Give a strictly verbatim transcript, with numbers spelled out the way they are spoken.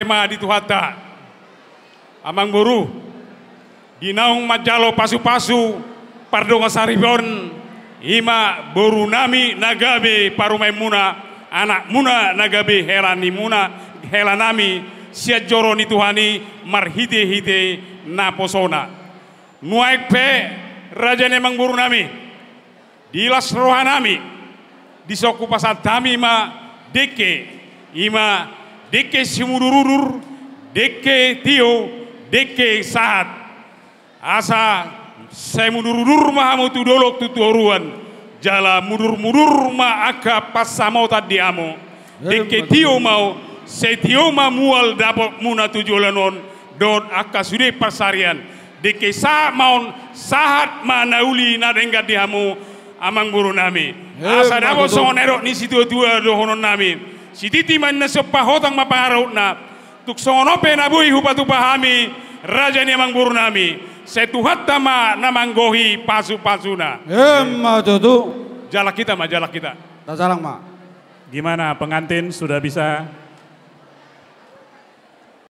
ma di Tuhanta. Amangboru, di naung manjalo pasupasu pardongansaripeon, i ma borunami na gabe parumaenmuna, anakmuna na gabe helanimuna, helanami, sian joro ni Tuhan i marhitehite naposona. Nuaeng pe, raja ni amangborunami, di las rohanami, dison hupasahat hami ma dengke, i ma dengke simudurudur, dengke tio, dengke sahat. Asa sai mudurudur ma hamu tu dolok tu toruan, jala mudurmudur ma angka pansamotan di hamu. Dengke tio ma on, sai tio ma mual dapotmuna tu joloan on dohot angka sude pansarian. Dengke sahat ma on, sahat ma na uli na denggan di hamu, amangborunami. Asa dapot songon na nidok ni situatua dohononnami: Sititi ma inna siompa, hotang ma pangarahutna. Tung songon on pe na boi hupatupa hami, raja ni amangborunami, sai Tuhanta ma na manggohi pasupasuna. Emma tutu. Jalang hita ma, jalang hita. Tajalang ma. Gimana, pengantin sudah bisa